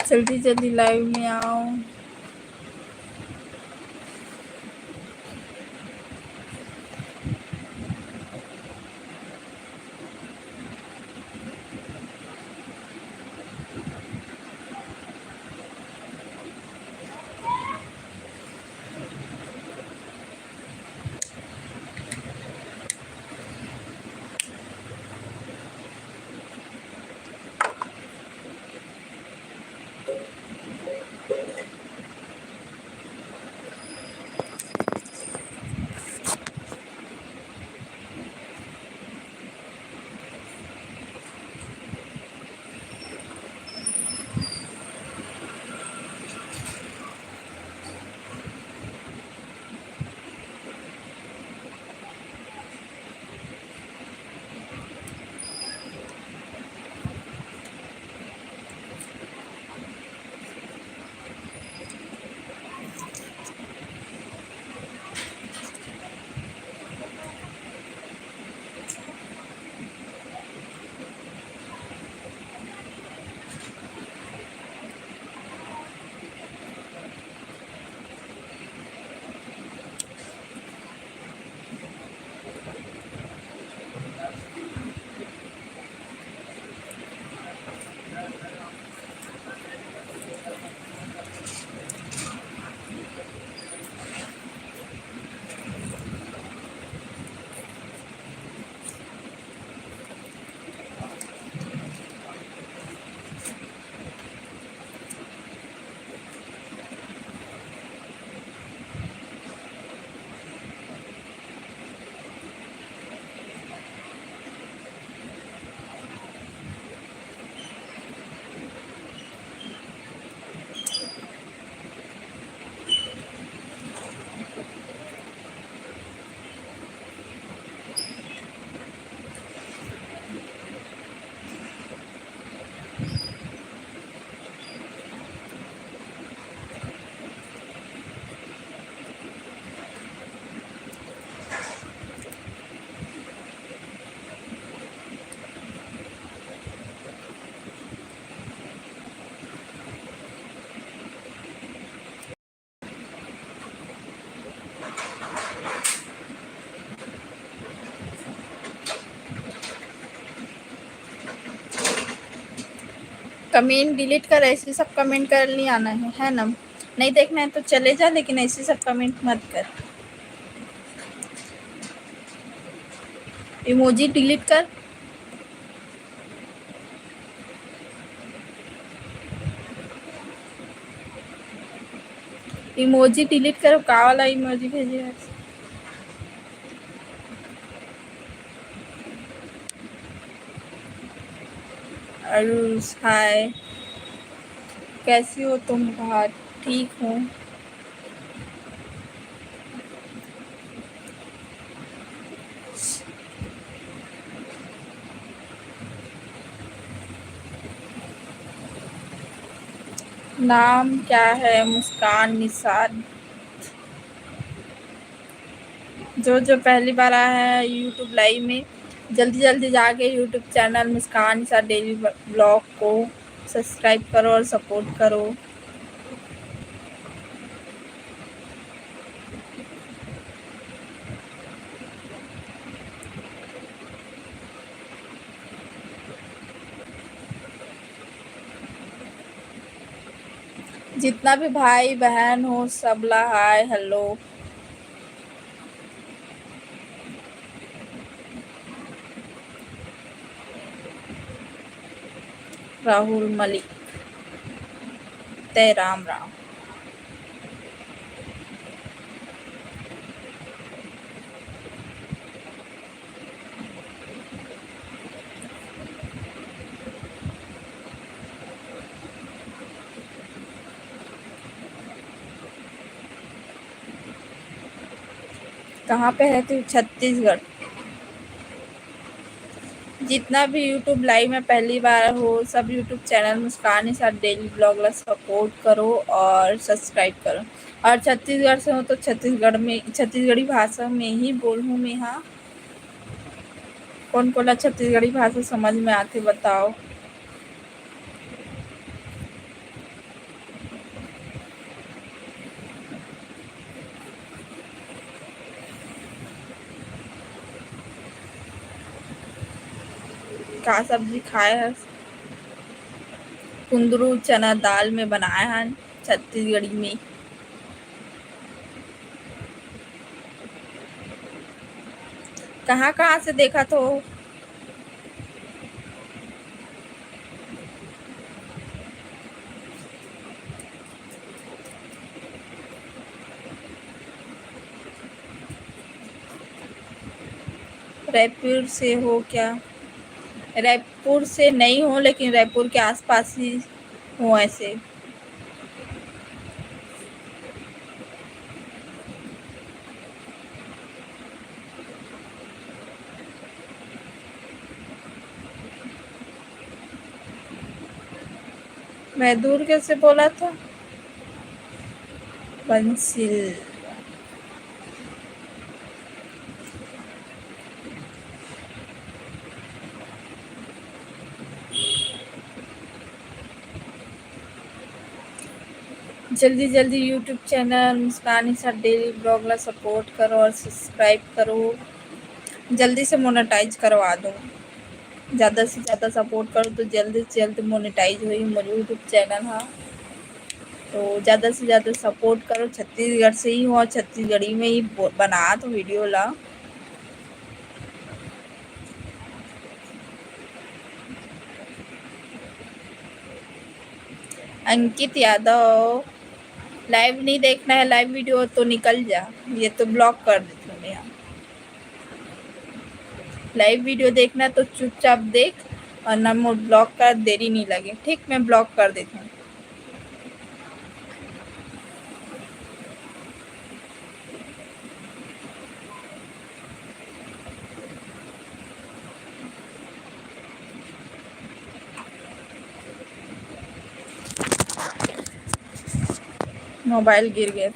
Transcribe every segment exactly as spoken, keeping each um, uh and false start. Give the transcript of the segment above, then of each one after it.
जल्दी जल्दी live में आओ। Comment delete कर, ऐसे सब comment कर नहीं आना है, है ना? नहीं देखना है तो चले जा, लेकिन ऐसे सब comment मत कर। Emoji delete कर। Emoji delete करो, का वाला emoji भेजे है? आयुष, hi, कैसी हो तुम? बहुत ठीक हूँ। नाम क्या है? मुस्कान निषाद। जो जो पहली बार आया है YouTube live में, जल्दी जल्दी जाके YouTube channel मुस्कान निषाद daily vlog को subscribe करो और support करो। जितना भी भाई बहन हो, सबला hi, hello। राहुल मलिक, ते राम राम। कहाँ पे रहती हो? छत्तीसगढ़। जितना भी YouTube live में पहली बार हो, सब YouTube channel मुस्कान निषाद daily vlog ला support करो और subscribe करो। और छत्तीसगढ़ से हो तो छत्तीसगढ़ में, छत्तीसगढ़ी भाषा में ही बोलहूँ मैं। हाँ, कोन कोन ला छत्तीसगढ़ी भाषा समझ में आथे, बताओ। का सब्जी खाए हस? कुंदरू चना दाल में बनाए हन छत्तीसगढ़ी में। कहाँ कहाँ से देखत हो? रायपुर से हो क्या? रायपुर से नहीं हो, लेकिन रायपुर के आसपास ही हो ऐसे। मैं दुर्ग से बोलत हूँ। बंसिल। जल्दी जल्दी YouTube चैनल मुस्कान निशा डेली ब्लॉग ला सपोर्ट करो और सब्सक्राइब करो, जल्दी से मोनेटाइज करवा दो। ज़्यादा से ज़्यादा सपोर्ट करो तो जल्दी से जल्द मोनेटाइज होही मोर YouTube चैनल हा। तो ज़्यादा से ज़्यादा सपोर्ट करो। छत्तीसगढ़ से ही हो, छत्तीसगढ़ी में ही बो-, बनात हो वीडियो ला। अंकित यादव, लाइव नहीं देखना है, लाइव वीडियो तो निकल जा, ये तो ब्लॉक कर देती हूँ मैं यहाँ। लाइव वीडियो देखना तो चुपचाप देख, और ना मोर ब्लॉक कर, देरी नहीं लगे, ठीक? मैं ब्लॉक कर देती हूँ। मोबाइल गिर गए।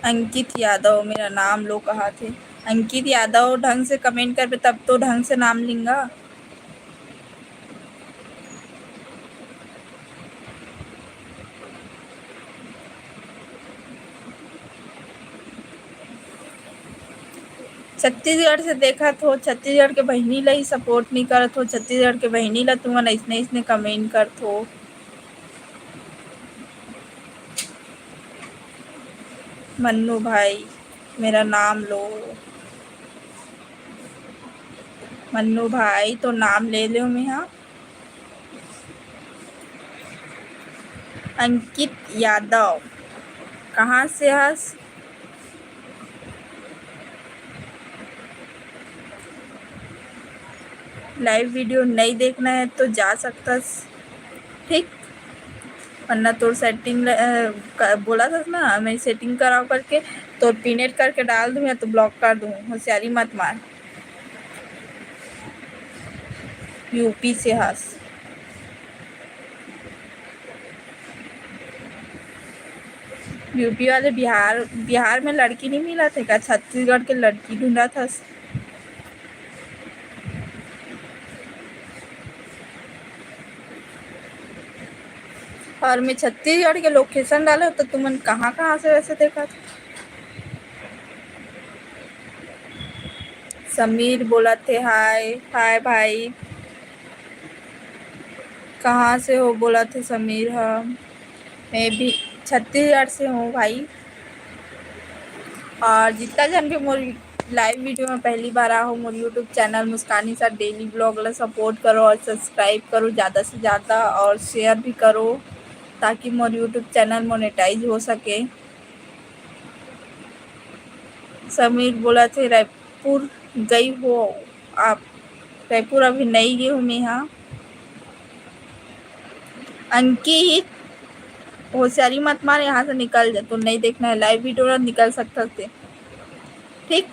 अंकित यादव, मेरा नाम लो कहा थे। अंकित यादव, ढंग से कमेंट करबे तब तो ढंग से नाम लिंगा। छत्तीसगढ़ से देखत हो, छत्तीसगढ़ के बहिनी ला ही सपोर्ट नहीं करत हो, छत्तीसगढ़ के बहिनी ला तुमन अइसने अइसने कमेंट करत हो। मन्नू भाई, मेरा नाम लो। मन्नू भाई, तो नाम ले लेव मेहा। अंकित यादव, कहाँ से हस? लाइव वीडियो नहीं देखना है तो जा सकथस, ठीक? वरना तोर सेटिंग ल-, अ, क-, बोला था ना, मैं सेटिंग कराओ करके, तोर पिनेट करके डाल दूँ या तो ब्लॉक कर दूँ, होशियारी मत मार। यूपी से हस। यूपी वाले बिहार, बिहार में लड़की नहीं मिलत हे का? छत्तीसगढ़ के लड़की ढूंढत हस। और मैं छत्तीसगढ़ के लोकेशन डालो तो तुमन कहाँ कहाँ से वैसे देखा? समीर बोलत हे हाय। हाय भाई, कहाँ से हो बोलत हे समीर ह? मैं भी छत्तीसगढ़ से हूँ भाई। और जितना जन भी मोर लाइव वीडियो में पहली बार आहो, मोर YouTube चैनल मुस्कानी सा डेली ब्लॉग ला सपोर्ट करो और सब्सक्राइब करो ज़्यादा से ज़्यादा और शेयर भी करो, ताकि मोर YouTube चैनल मोनेटाइज हो सके। समीर बोलत हे रायपुर गई हो आप? रायपुर अभी नहीं गई हूँ मैं। हाँ, अंकित, होशियारी मत मार, यहाँ से निकल जा, तो नहीं देखना है लाइव वीडियो, निकल सकता है, ठीक?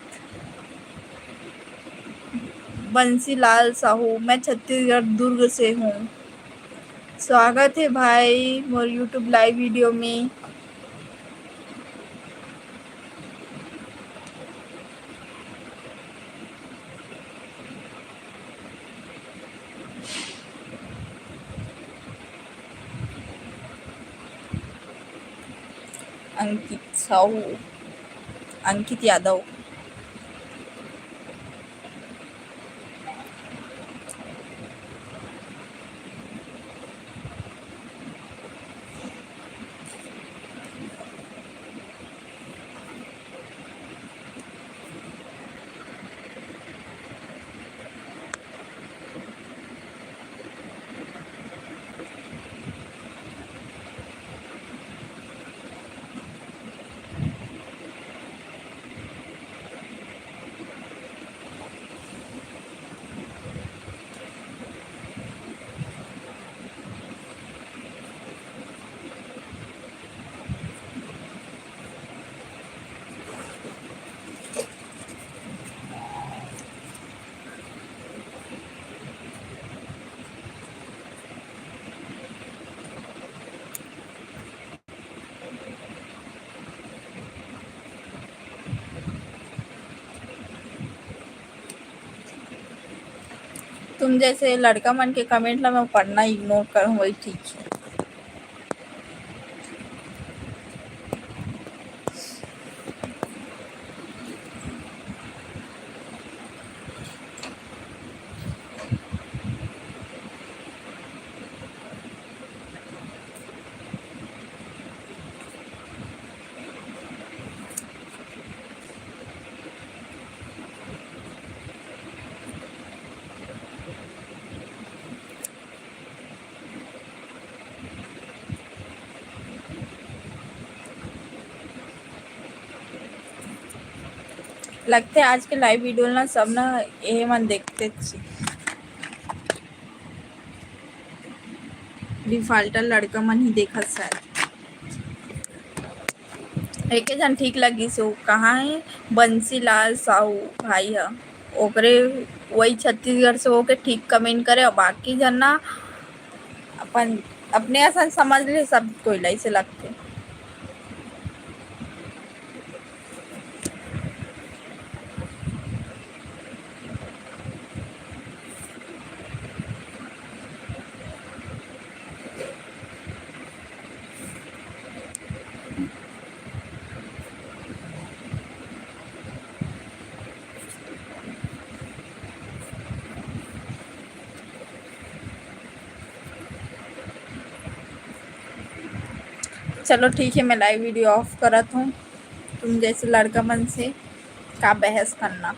बंसीलाल साहू, मैं छत्तीसगढ़ दुर्ग से हूँ। स्वागत है भाई मोर YouTube लाइव वीडियो में। अंकित साहू, अंकित यादव। तुम जैसे लड़का मन के comment ला मैं पढ़ना ignore करूँ, वही ठीक है। लगथे आज के live video ना सब ना ये मन देखते छी। Defaulter लड़का मन ही देखत शायद। एके झन ठीक लगिस, वो कहाँ है? बंसीलाल साहू भाई ह, ओकरे वही छत्तीसगढ़ से होके ठीक comment करे, और बाकी झन ना अपन अपने असन समझ ले, सब कोई ला ऐसे लगथे। चलो ठीक है, मैं live video off करत हूँ। तुम जैसे लड़का मन से का बहस करना।